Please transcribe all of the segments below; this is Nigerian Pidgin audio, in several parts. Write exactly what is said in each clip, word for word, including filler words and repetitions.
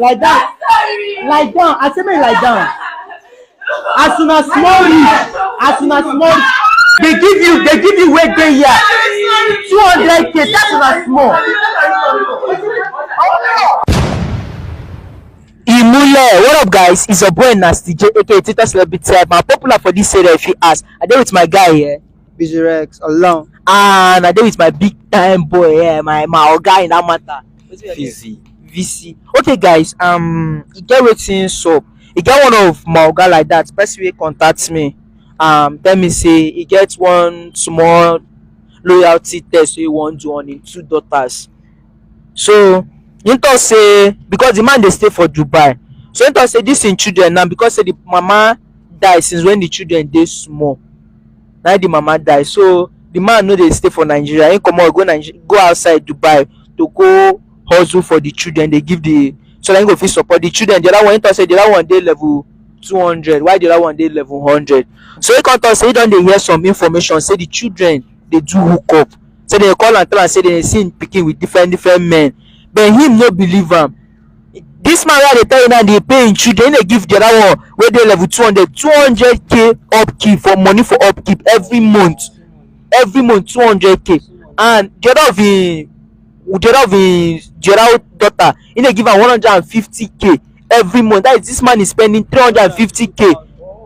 Lie down. Lie down. I say make you lie down. As una small reach, as una small reach, they give you, they give you wey dey here. Two hundred K, that's una small. Imule, what up, guys? It's your boy Nasty J, A K A TikTok Celebrity Hype. I'm popular for this area, if you ask. I dey with my guy here. Busy Rex, alone. And I dey with my big time boy here, my, my oga in that matter. Wetin be your name? Fizzy. V C. Okay, guys, um, e get wetin sup. E get one of my oga like that, person wey contact me, um, tell me say e get one small loyalty test wey e wan do on im two daughters. So, im talk say, because the man dey stay for Dubai, so im talk say this im children now, because say the mama die since when the children dey small, na the mama die. So the man no dey stay for Nigeria. He comot go Niger-, go outside Dubai to go hustle for the children. They give the, so that he go fit support the children. The other one, he talk say the other one dey level two hundred, while the other one dey level hundred. So he come talk say he don dey hear some information say the children dey do hookup. Say they call and tell am say they see him pikin with different different men, but him no believe am. This man wey I dey tell you now dey pay him children, he dey give the other one wey dey level two hundred, two hundred K upkeep for money for upkeep every month. Every month, two hundred K. And the other of him, the other of him, the other daughter, he dey give am one hundred and fifty K every month. That is, this man is spending three hundred and fifty K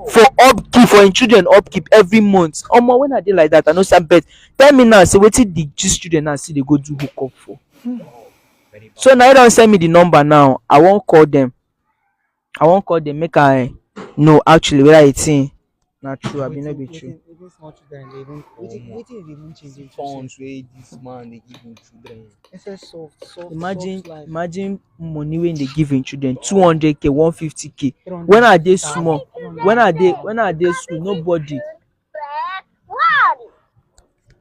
for upkeep, for him children upkeep every month. Omo, when I dey like that, I no sabi, but tell me now, say wetin the, these children now see they go do hookup for? So now you don send me the number now. I wan call them. I wan call them, make I know actually whether the thing na true abi no be true. Even, even small children dey even call. Wetin, wetin you dey even change into? Phones wey this man dey give him children. Imagine, imagine money wey dey give him children, two hundred K, one fifty K. When I dey small, when I dey, when I dey school, nobody.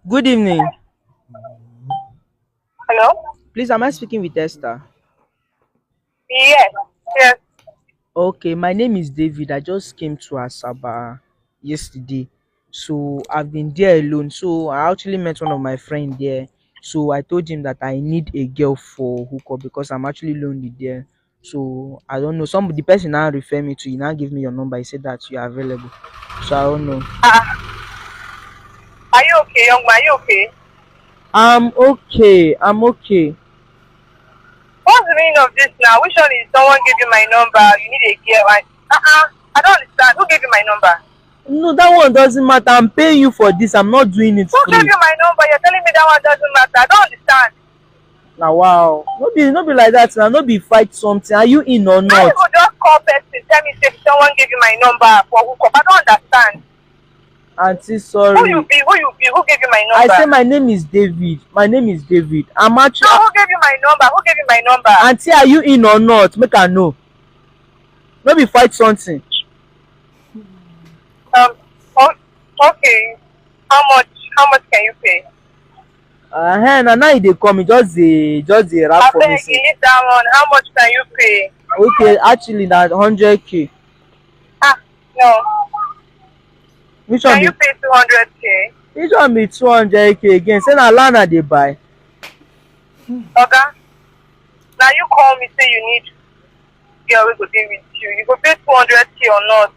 Good evening. Hello? Please, am I speaking with Esther? Yes, yes. Okay, my name is David. I just came to Asaba yesterday. So I've been there alone. So I actually met one of my friends there. So I told him that I need a girl for hookup because I'm actually lonely there. So I don't know. Some, the person now refer me to you, now give me your number. He said that you are available. So I don't know. Ah, are you okay, young man? Are you okay? I'm okay. I'm okay. What's the meaning of this now? Which one is someone give you my number? You need a girl. I, uh-uh. I don't understand. Who gave you my number? No, that one doesn't matter. I'm paying you for this. I'm not doing it free. Who gave you my number? You're telling me that one doesn't matter. I don't understand. Now, wow. No be, no be like that now. No be fight something. Are you in or not? How you go just call person, tell me say someone gave you my number for hookup? I don't understand. Auntie, sorry. Who you be? Who you be? Who gave you my number? I say my name is David. My name is David. I'm actually. So who gave you my number? Who gave you my number? Auntie, are you in or not? Make I know. No be fight something. Um. o-, Okay. How much? How much can you pay? Uh, hey, na now you dey call me. Just dey, just dey rap for me. Abeg, leave that one. How much can you pay? Okay, actually, na hundred K. Ah, no. Which one? Can you pay two hundred K? Which one be two hundred K again? Say na land I dey buy. Oga, now you call me say you need girl wey go dey with you. You go pay two hundred K or not?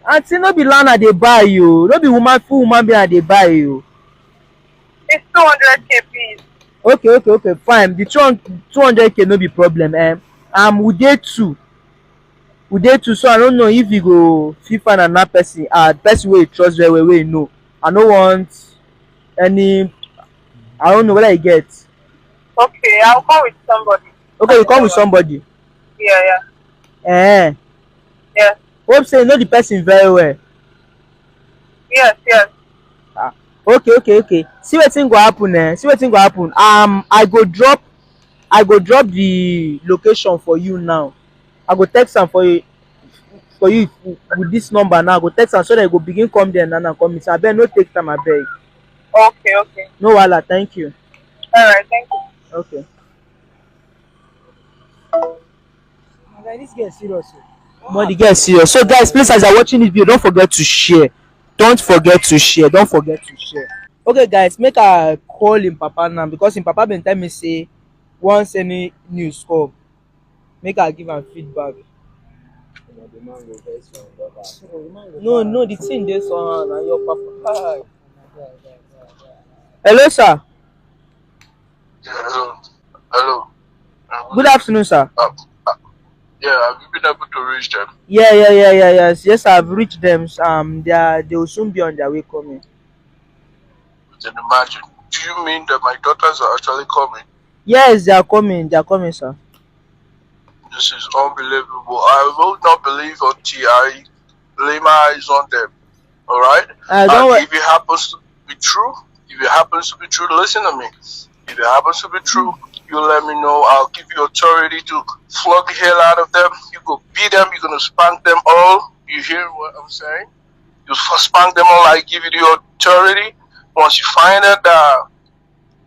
Auntie, no be land I dey buy you. No be woman, full woman being I dey buy you. It's two hundred K, please. Okay, okay, okay, fine. The two hundred K no be problem. Eh? Um, we dey two. We dey two, so I don't know if you go fit find another person. Ah, the person wey you trust very well, wey you know. I no want any. I don't know whether you get. Okay, I'll come with somebody. Okay, you come with somebody. Yeah, yeah. Eh. Yeah. Hope say you know the person very well. Yes, yes. Ah, okay, okay, okay. See wetin go happen, eh? See wetin go happen. Um, I go drop, I go drop the location for you now. I go text am for you, for you with this number now. I go text am so that you go begin come there now, now come meet. Abeg, no take time, abeg. Okay, okay. No wahala, thank you. All right, thank you. Okay. Oga, this girl serious o. But the girl serious. So guys, please, as you're watching this video, don't forget to share. Don't forget to share. Don't forget to share. Okay, guys, make I call him papa now because him papa been tell me say once any news come, Make I give am feedback. No, no, the thing dey somehow na your papa. Hello, sir. Yeah, hello. Hello. Good afternoon, sir. Yeah, have you been able to reach them? Yeah, yeah, yeah, yeah, yes, yes, I've reached them. Um, they are, they will soon be on their way coming. You can imagine. Do you mean that my daughters are actually coming? Yes, they are coming. They are coming, sir. This is unbelievable. I will not believe until I lay my eyes on them. All right. I don't. And if it happens to be true, if it happens to be true, listen to me. If it happens to be true, you let me know. I'll give you authority to flog the hell out of them. You go beat them. You're gonna spank them all. You hear what I'm saying? You f- spank them all. I give you the authority. Once you find out that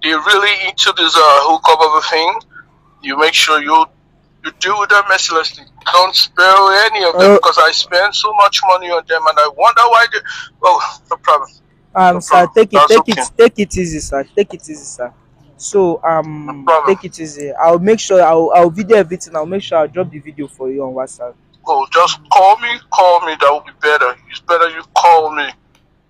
they're really into this uh, hookup of a thing, you make sure you you deal with them mercilessly. Don't spare any of them Uh, because I spend so much money on them, and I wonder why they. Oh, no problem. Um, No sir, problem. take it, That's take okay. it, take it easy, sir. Take it easy, sir. So, um, No problem. Take it easy. I'll make sure I'll, I'll video everything. I'll make sure I'll drop the video for you on WhatsApp. Oh, just call me, call me. That would be better. It's better you call me.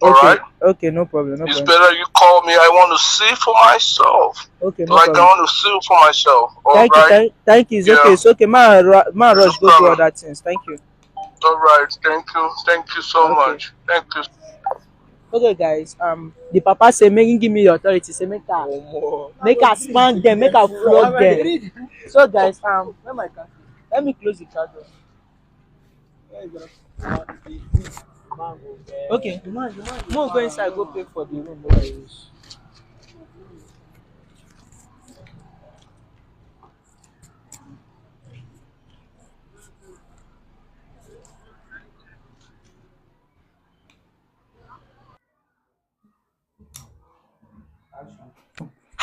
All Okay, right. Okay, no problem, no It's problem. Better you call me. I want to see for myself. Okay, no Like I problem. Want to see for myself. All Thank you, right. thank, thank you. It's Yeah. Okay, it's okay. Man, ru- man, No rush go do problem. Other things. Thank you. All right. Thank you. Thank you so Okay. Much. Thank you. Okay, guys. Um, the papa say make him give me the authority. Say make I, make I spank them, make I flog them. So, guys, um, where my car? Let me close the car door. Okay, man, go inside, go pay for the room.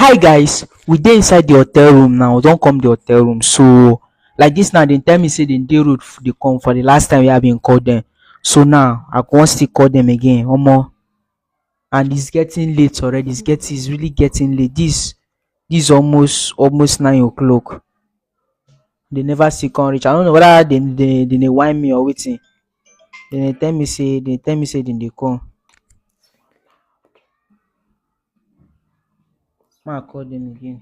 Hi guys, we dey inside the hotel room now. We don come the hotel room. So like this now, they tell me say they dey road f- dey come for the last time we have been called them. So now I wan still call them again. Omo, and it's getting late already. It's getting, it's really getting late. This this is almost almost nine o'clock. They never still come reach. I don't know whether they they they dey whine me or wetin. They dey tell me say they tell me say they dey come. Ma call them again.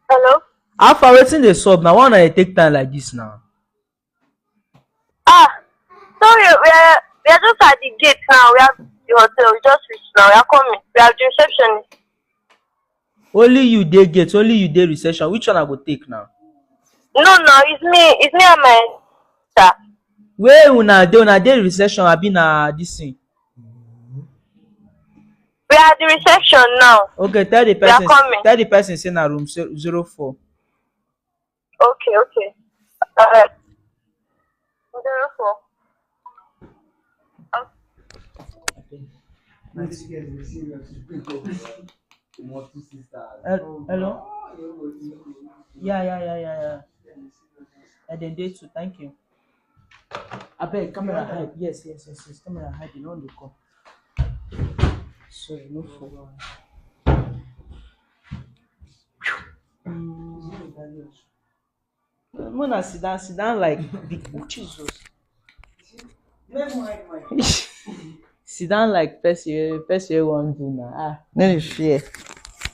Hello? How far wetin dey sup na? Why una dey take time like this now? Ah, sorry, we are, we are just at the gate now. We are the hotel. We just reached now. We are coming. We are the reception. Only you dey gate, only you dey reception. Which one I go take now? No, no, it's me. It's me and my sister. Where una dey? Una dey reception abi na this thing? We are at the reception now. Okay, tell the We are person. Coming. Tell the person say na room ze- zero four. Okay, okay. Alright. Zero four. Hel- Hello? Yeah, yeah, yeah, yeah, yeah. And then day two, thank you. I beg, camera hide. Yes, yes, yes, yes. Camera hide. You know the call. Sorry, no phone. Mm. Mona sit down, sit down like big boy. Jesus. Sit down like person, person wey wan do na. Ah, no dey fear.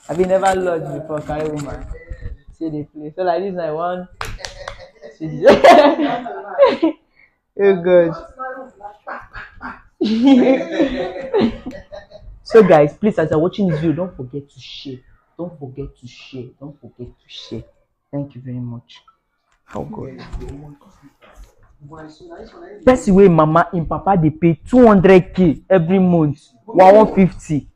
I been never lodge before, carry woman. See the place. So like this, I want. Oh God. So guys, please, as you're watching this video, don't forget to share. Don't forget to share. Don't forget to share. Thank you very much. Oh God. Person wey mama and papa dey pay two hundred k every month, one one fifty.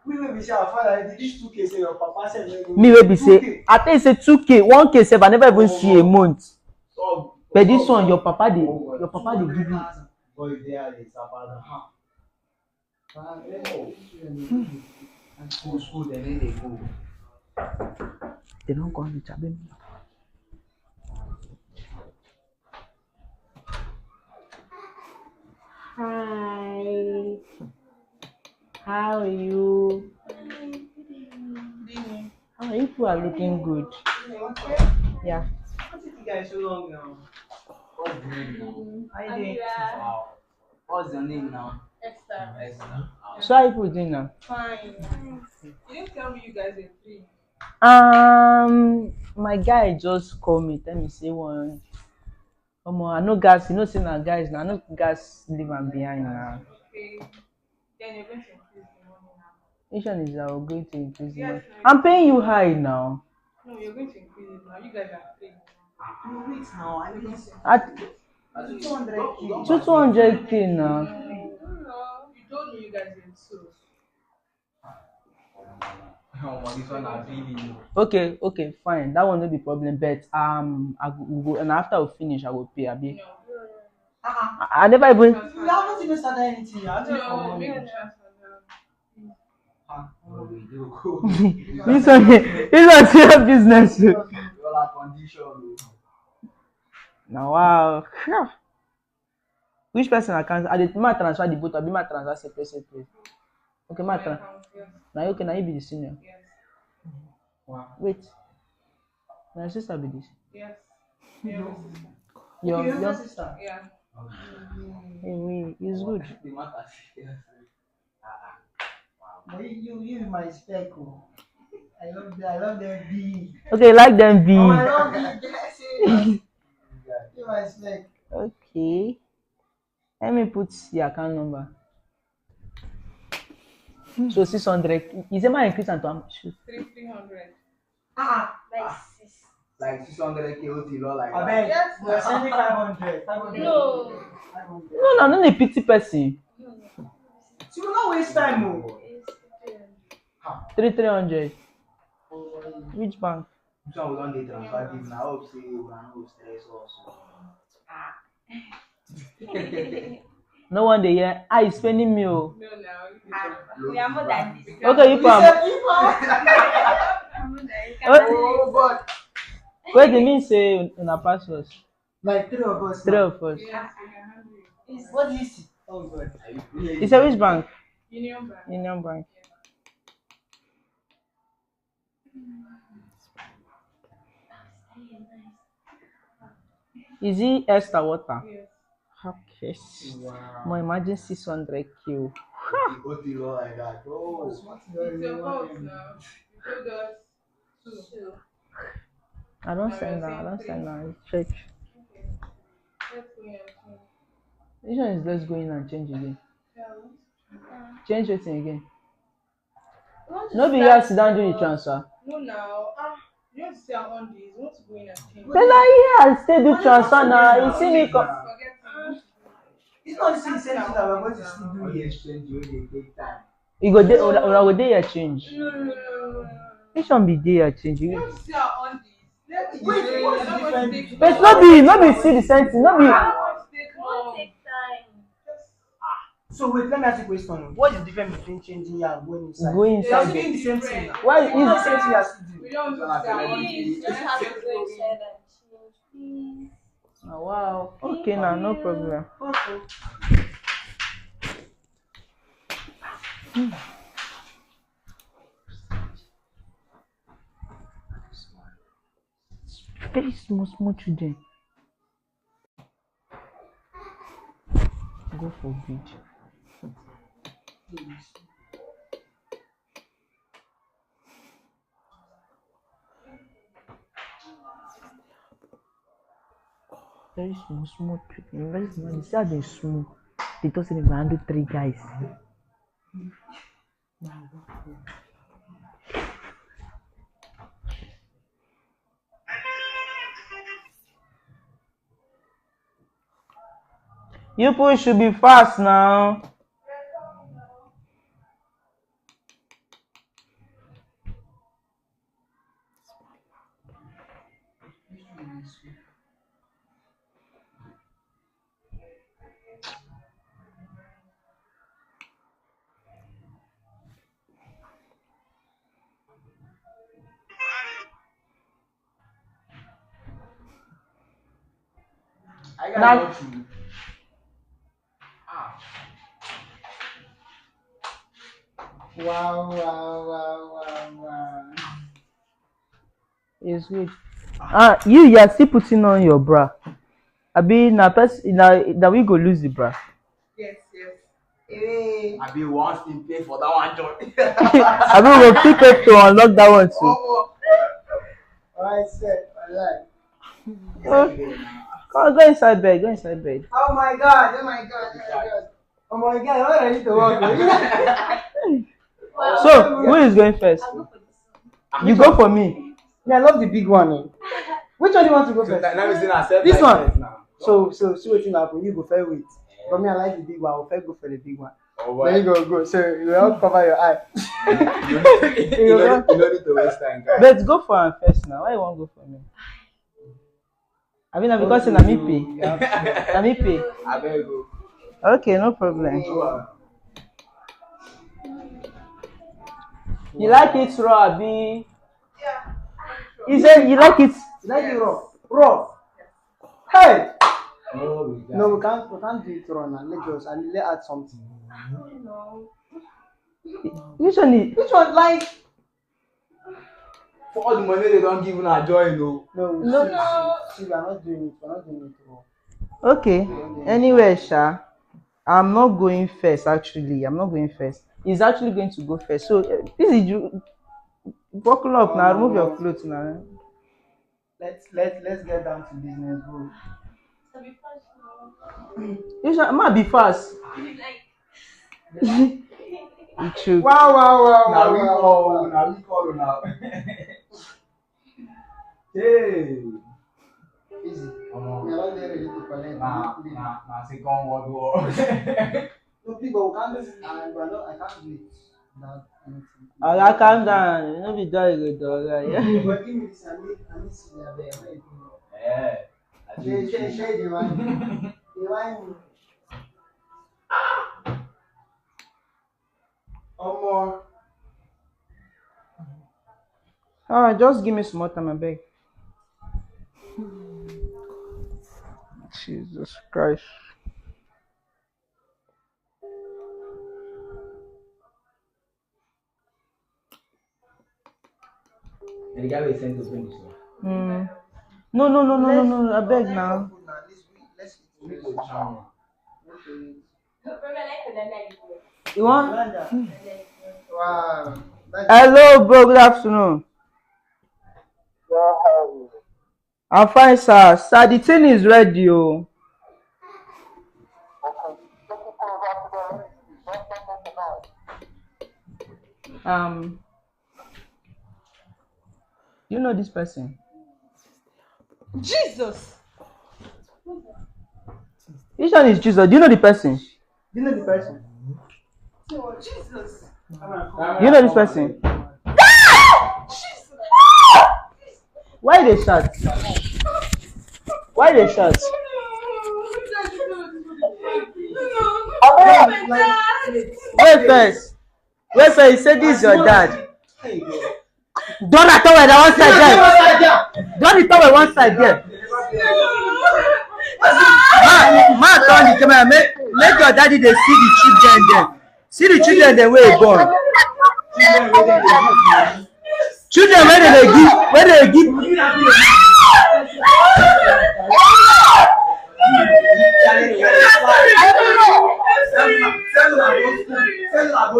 Me wey be say I father dey reach two k, say your papa sef no even. Me wey be say I tell you say two k, one k sef I never even see a month. But this one, your papa dey, your papa dey give you. Boy dey at the Sabbath. School, school, dem no dey go. They don't go on the cabin. Hi. How are you? Good evening. How are you? People are looking good. Okay. Yeah. What took you guys so long now? What's the name now? How you doing? Wow. What's your name now? Esther. Esther. So how people doing now? Fine. You didn't tell me you guys were three. Um, my guy just called me, tell me say one. Omo, I know guys, you know say na guys now. I know guys leave am behind now. Okay. Then you're going to increase the money now. Which one is that we're going to increase the Yes, money? no, I'm paying you high now. No, you're going to increase it now. You guys are three. You wait now. I don't know. At Two hundred K. two two hundred k now. No, no, you told me you guys were two. Oh, this one I really know. Okay, okay, fine. That one no be problem. But um, I go, we go and after we finish, I will pay. Abi. No. Ah, I, I never even. you haven't even started anything. You haven't No, even make come a transfer now. Ah, no, we do. This one, this one serious business. Your condition. Oh. Now wow. Which person account? I did my transfer the both. I be my transfer separate separate. Okay, my transfer. Yes. Now okay, now you be the senior. Yes. Wow. Wait. My sister be this. Yes. Yeah. Your Okay, your your sister. Yeah. hey, wait, it's good. The matter. Yes. But you, you, you my spec. Oh. I love them. I love them big. Okay, like them be. Oh, I love big glasses. You my spec. Okay. Let me put the account number. So six hundred. Is it my increase and to how much? Three three hundred. Ah, Like six hundred K O T law like I beg. Yes, We're sir. Sending five hundred. Five hundred. No. Five hundred. No, no, no, need pity person. So we not waste time. Oh. Three three hundred. Which bank? This one we don dey transfer give na hope say una no go stress us. No one dey hear. Ah, it's paining me. Oh. No, now. We are more than this. Okay, you You come. said you are. I'm not there. You What? Can Oh God. Wait, they mean say una pass us. Like three of us. Three Now. Of us. Yes, you can handle it. What do you see? Oh God. It's a which bank? Union Bank. Union Bank. Is it Esther Water? Yes. Okay. Wow. Mo imagine six hundred K. Go the law like that. Oh. It's your fault now. You told us two. I don't send that. I don't send that. Check. Let's go and change. This one is let's go in and change again. Yeah. Change it again. No be here sit down do the transfer. No, now. Ah, you want to say I want this. You want to go in and change. Then I here I stay do transfer now. You see me come. Forget it. It's not the same thing that we're going to still do All the here. exchange wey dey take time. You go dey una una go dey here change. No, no, no, no, no, no. Which one be dey here change? You You- want to say I want this. Let me Wait, change. what's I the don't want to difference? take But it's not be not be see the same thing. Not be. I don't want to take long. So wait, let me ask you a question. What is the difference between changing here and going inside? Going You're inside. Doing the same thing. Why It's not the is same thing as you do. We don't want to say I want this. Just have to go inside and change, please. Oh, wow. Okay now, no problem. Okay. Very small small children. God forbid. Very small small people. Very small. You see how they small. They just say they go handle three guys. You people should be fast now. I got Now- lucky. Ah. Wow, wow, wow, wow, wow. It's good. Ah, you, you are still putting on your bra. Abi na person na na we go lose the bra. Yes, yes. Hey. Abi once him pay for that one join. Abi we go fit pay to unlock that one too. Omo. Alright, sir. Alright. Oh, come on, go inside bed. Go inside bed. Oh my God! Oh my God! Oh my God! Oh my God! Why I need to work? So who is going first? I'll go for this one. You go for me. Yeah, I love the big one. Eh? Which one do you want to go first? Now we say na self This one. Now. So, so see wetin happen. You go fair wait. But me, I like the big one. I will fair go for the big one. Oh, why? There you go, go. So you will help cover your eye. You don't need to waste time, guys. But go for am first now. Why you wan go for me? Abi na because say na me pay? Na me pay. Abeg o. Okay, no problem. You like it raw, abi? He say you like it. You like it raw? Raw. Hey! No, we can't, we can't do it raw now. Let's just, and let's add something. Which one? Is, which one? Like, for all the money they don't give una joy, no. No, no, no. See, we are not doing it. We are not doing it wrong. Okay. Anyway, Sha, I'm not going first. Actually, I'm not going first. He's actually going to go first. So uh, this is you. Buckle up now. Remove your clothes now. Let's let let's get down to business, bro. You should, ma be fast. Wow, wow, wow, wow, wow, wow. Now we call, now we call now. Hey. Easy. Omo. We are not there ready to collect. Nah, nah, nah, second world war. No, people, we can't do it. I, I, no, I can't do it. That anything. Oga, calm down. No be die you go die. But give me this, I need, I need to be there. Eh. Shey, shey, shey, dey whine me. Dey whine me. Omo. Ah, just give me small time, abeg. Jesus Christ. And the guy will send to finish. Mm. No, no, no, no, no, no. I beg now. You want? Wow. Hello, bro. Good afternoon. I'm fine, sir. Sir, the thing is ready, oh. Um, you know this person? Jesus! Which one is Jesus? Do you know the person? Do you know the person? Jesus! You know this person? Why they shout? Why they shout? Wait first. Wait first. He said this is your dad. Don't I tell her that one side there? Don't you tell her one side there? Man, man, turn the camera. Make, make your daddy they see the children there. See the children dem wey e born. Children wey dem dey give, wey dem dey give.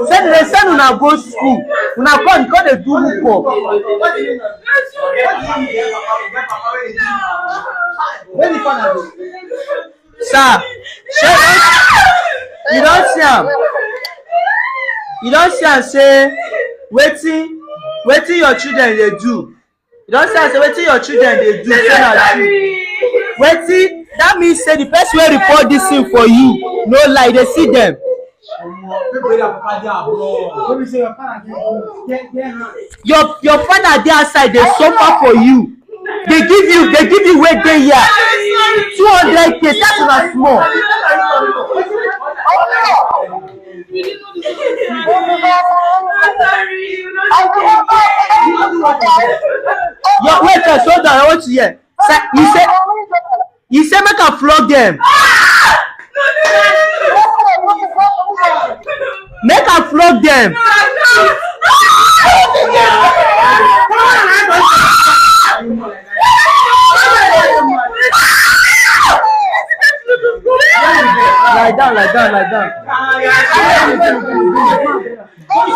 Send dem send una go school. Una come come dey do hook up. Where the father go? Sir, shey you don see am? You don see am say wetin wetin your children dey do? You don see am say wetin your children dey do say na true? Wetin that mean say the person wey report this thing for you no lie, you dey see dem. Your your father dey outside dey suffer for you. They give you, they give you wey dey here. Two hundred k, that's not small. Your wait first, hold on, I want to hear. Sir, you say you say make I flog them. Make I flog them. Lie down, lie down, lie down.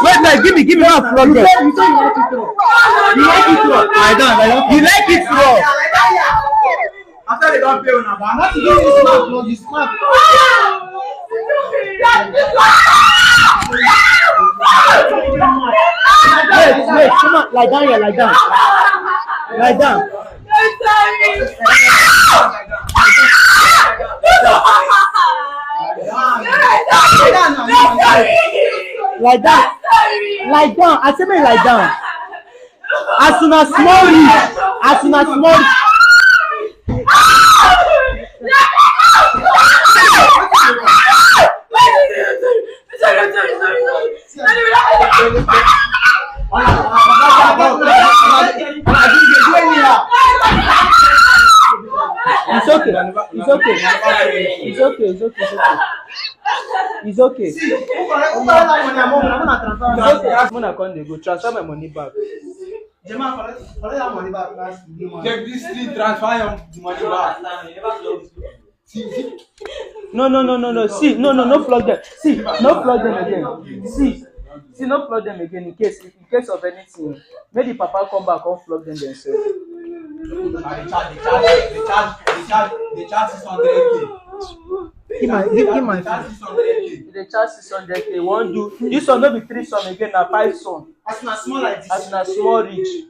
Wait, wait, give me, give me one flog them. You like it rough? Lie down, lie down. You like it rough? After they don't pay una back, not to give this man flog, this man. Wait, wait, come on, lie down here, lie down. Lie down. Lie down. Lie down. I say make lie down. As una small reach, as una small reach. It's okay. It's okay. It's okay. It's okay. It's okay. It's okay. It's okay. Mona come dey go transfer my money back. Jema, collect, collect that money back. Take this thing, transfer your money back. See, see. No, no, no, no, no. See, no, no, no flog them. See, no flog them again. See, see, no flog them again in case, in case of anything. Make the papa come back, come flog them themselves. They charge, they charge, they charge, they charge, they charge six hundred K. Give my, give, give my. They charge six hundred K. They charge six hundred K. One do this one, no be three some again, na five some. As na small like this. As na small reach.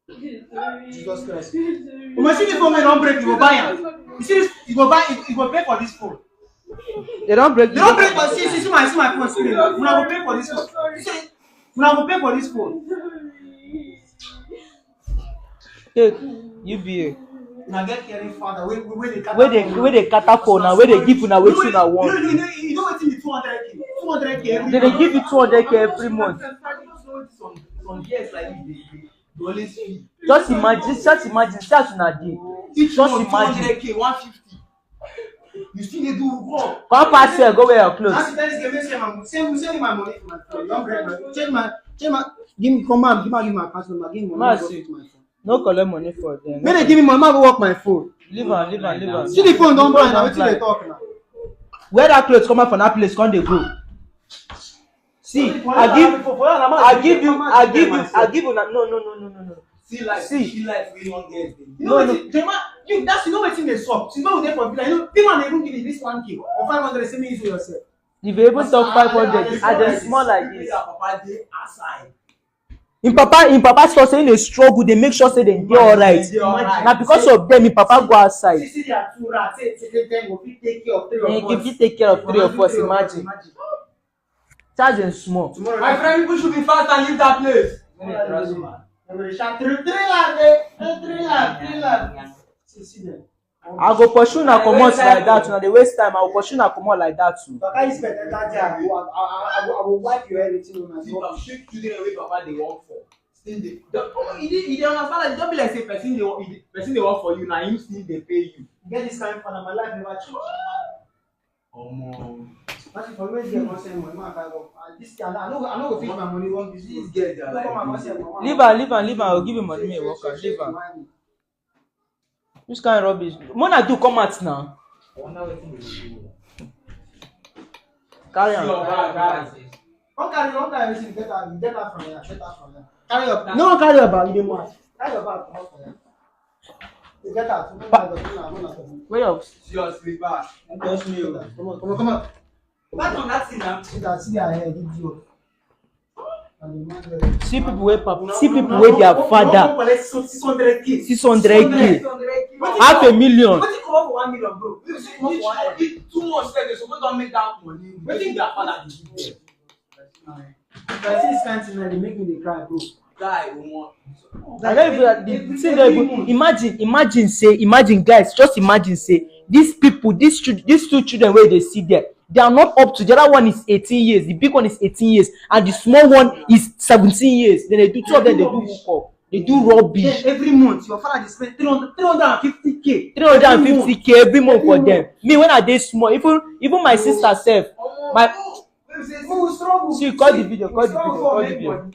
Jesus Christ. You must see this phone, don't break, you go buy am. You see this, you go buy, you go pay for this phone. They don't break. They don't break for, see, see, see my, see my phone screen. Una go pay for this phone. You see, una go pay for this phone. Take U B A. Una get caring father. Where, where they, where they, where they cater for now? Where they give una wetin una want? You know, you know, you know wetin be two hundred K? Two hundred K every month. They dey give you two hundred K every month. Some, some years like this, they, they, they always feel. Just imagine, just imagine, see as una dey. Each month, two hundred K, one fifty. You still dey do work. Come pass here, go wear your clothes. As you tell this girl, make send my, send, send me my money for my phone. You don't break my, change my, change my, give me, come out, give me, give my account number, give me money. Mercy. Go fix my phone. No collect money for them. Make they give me money, make I go work my phone. Leave am, leave am, leave am. See the phone don blind, na wetin dey talk now. Wear that clothes, come out from that place, come dey go. See, I give, I give you, I give you, I give you, no, no, no, no, no, no. See life, see life wey young girls dey. You know wetin, Jema, you, that's, you know wetin dey sup. Since when we dey for villa, you know, people dey even give you this one K or five hundred, say make you use yourself. If you even talk five hundred, I dey small like this. Your papa dey outside. Im papa, im papa sure say im dey struggle, dey make sure say dem dey alright. Dem dey alright. Na because of dem, im papa go outside. See, see their two rats, say, say dem go fit take care of three of us. Dem go fit take care of three of us, imagine. Charge dem small. My friend, people should be fast and leave that place. Dem go dey shout, "Three, three laps, eh? Eh, three laps, three laps." See, see dem. I go pursue una comot like that, una dey waste time. I go pursue una comot like that too. Waka inspect enter there, I go, I, I, I go, I go wipe your everything una. See, papa, shake children wey papa dey work for. Still dey, don, omo, e dey, e dey understand that e don be like say person dey wo-, e dey, person dey work for you, na him still dey pay you. You get this kind of father, my life never change. Omo. Imagine for me, this girl come send money, man, I go, ah, this girl, I no, I no go finish my money, one business. This girl, they are like, come and come send money. Leave her, leave her, leave her. I go give you money, make you work am. Leave her. Which kind of rubbish? Mona do come out now. I wonder wetin dey do. Carry am. See your bag, bag. Come carry, come carry everything. Get out, get out from here. Get out from here. Carry your, no, carry your bag. You dey mad. Carry your bag. Comot from here. You get out. Make una go, make una, make una go. Where your, see your slipper. Don't touch me o. Come on, come on, come on. Back on that thing now. See that, see that hair, idiot. See people wey pap-, see people wey their father. Six hundred K. Six hundred K. Half a million. Wetin comot for one million, bro? Wetin comot for one million? Two months sef, they suppose don make that money. Wetin their father dey do? If I see this kind thing now, dey make me dey cry, bro. Guy, omo. I don't even, the thing dey even, imagine, imagine say, imagine, guys, just imagine say these people, these chil-, these two children wey you dey see there, they are not up to, the other one is eighteen years, the big one is eighteen years, and the small one is seventeen years. Then they do, two of them, they do hook up. They do rubbish. Then every month, your father dey spend three hundred, three hundred and fifty K. Three hundred and fifty K every month for them. Me, when I dey small, even, even my sister sef, my, See, cut the video, cut the video, cut the video.